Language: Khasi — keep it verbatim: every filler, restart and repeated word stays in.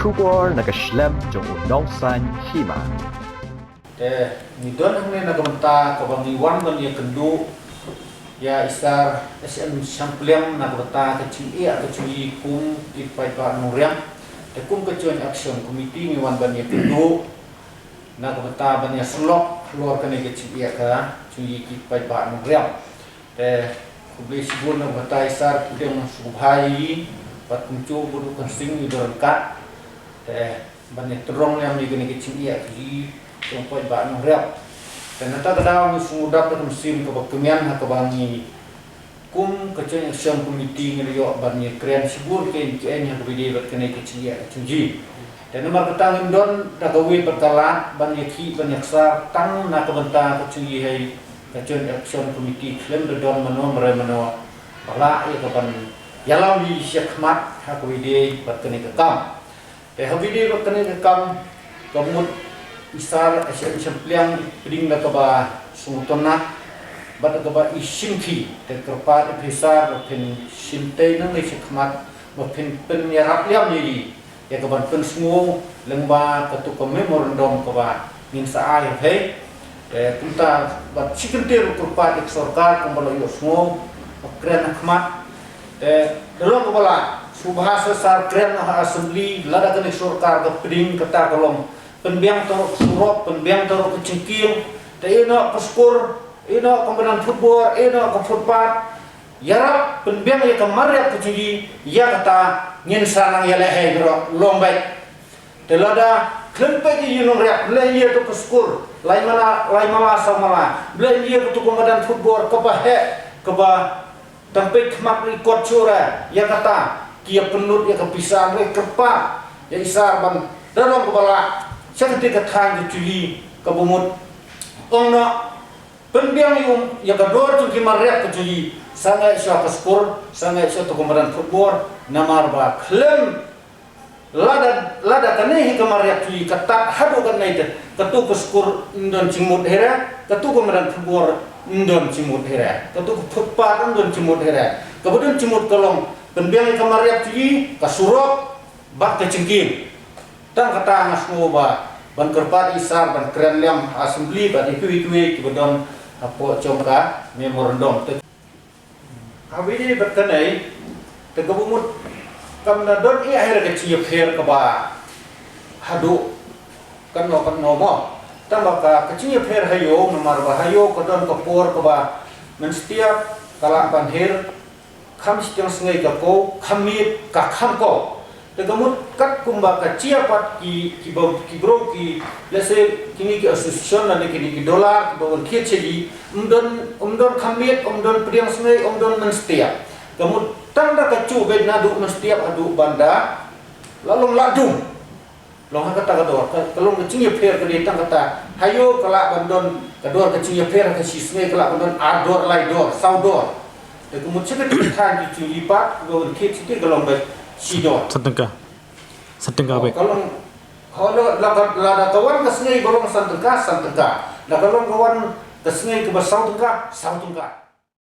Khubor na ka shlem jong u nongsan hima. Te ngi don hangne na ka bynta kaba ngi wan ban ïakynduh ïa i Sir S M Shangpliang na ka bynta ka jingeh ka jong i kum ki paidbah nongriam. Te kum ka Joint Action Committee ngi wan ban ïakynduh na ka bynta ban ïasyllok halor kane ka jingeh ka jong i ki paidbah nongriam. Te khublei shibun na ka bynta i Sir, pdiang sngewbha ïa i, bad kumjuh ba u duk kan sing i don ryngkat. Te ban ïa tyrong ïa mi kane ka jingeh ka jong i, jong paidbah nongriam. Te na kata ka daw ngi sngewdap da ka mynsiem kaba kmen ha kaba ngi kum ka Joint Action Committee ngi la ïoh ban ïa kren shibun kein kein ha kaba ïadei bad kane ka jingeh ka jong i. Te namar kata ngim don da kawei pat ka lad ban ïa khih ban ïa ksar tang na ka bynta ka jong i, hei ka Joint Action Committee khlem da don mano mare mano ba lah ïa ka ban ïalam ïa i shakhmat ha kaba ïadei bad kane ka kam. Te ha kaba ïadei bad kane ka kam, ka mut i Sir S M Shangpliang i pdiang da kaba sngewtynnat bad da kaba i shimkhia. Te kyrpad ïa phi Sir ba phin shim tei nangne shakhmat ba phin pynïarap liam ïa i, ïa ka ban pynsngew lyngba katu ka memorandum kaba ngin sa ai ha phi. Te kumta bad shi kyntien ruh kyrpad ïa ka sorkar kumba la ïohsngew ba kren ha khmat. Te da long kaba lah, sngewbha sa Sir kren ha Assembly lada kane ka sorkar ka pdiang. Kata ka long pynbiang tang ruh ka surok, pynbiang tang ruh ka jingkieng. Te ïeh noh ka skur, ïeh noh ka madan football, ïeh noh ka footpath. Ïarap pynbiang ïa ka mariap ka jong i, ïa kata ngin sa nang ïalehei baroh, long beit. Te lada khlem peit ïa i nongriap, Blei ïa tu ka skur, lai mala, lai mala saw mala, Blei ïa tu ka madan football kaba heh, kaba tang peit khmat ri kot sura, ïa kata ki ïa pynlut ïa ka pisa, hynrei kyrpad ïa i Sir ban da long kaba lah sha kata ka thaiñ ka jong i, kaba mut ong noh pynbiang ïa um, ïa ka dor jong ki mariap ka jong i, sangeh sha ka skur, sangeh sha tu ka madan football, namar ba khlem lada, lada kane hi ka mariap jong i ka tad haduh katne te, katu ka skur ym don jingmut hi re, katu ka madan football ym don jingmut hi re, katu ka footpath ym don jingmut hi re. Kaba don jingmut ka long pynbiang ïa ka mariap jong i, ka surok bad ka jingkieng. Tang kata nga sngew ba ban kyrpad ïa i Sir ban kren liam ha Assembly bad ïa kiwei kiwei kiba don hapoh jong ka memorandum. Te ha kaba ïadei bad kane, te kaba mut kam da don ei ei hi re ka jingïapher kaba haduh katno katno mo. Tang ba ka, ka jingïapher ha ïew, namar ba ha ïew ka don ka por kaba mynstep ka lah ban her, kham shiteng sngi ka kow, kham miet ka kham kow. Te ka mut katkum ba ka jia pat ki, ki ba, ki briew ki, let's say, kine ki association lane kine ki dollar kiba wan thied sha i, ym don, ym don kham miet, ym don pdiang sngi, ym don mynstep. Ka mut tang da ka juh beit naduh mynstep haduh ban da la long la dung. Long ha kata ka dor, ka, ka long ka jingïapher ka dei tang kata. Ha ïew ka lah ban don ka dor ka jingïapher, ha ka shi sngi ka lah ban don ar dor, lai dor, saw dor. Te ka mut sha kata ka thaiñ ka jong i pat, ka wan thied sha te ka long beit shi dor. San tyngka. San tyngka beit. Ka long, ha la, la ka, la da ka wan ka sngi ba long san tyngka, san tyngka. La ka long ka wan ka sngi kaba saw tyngka, saw tyngka.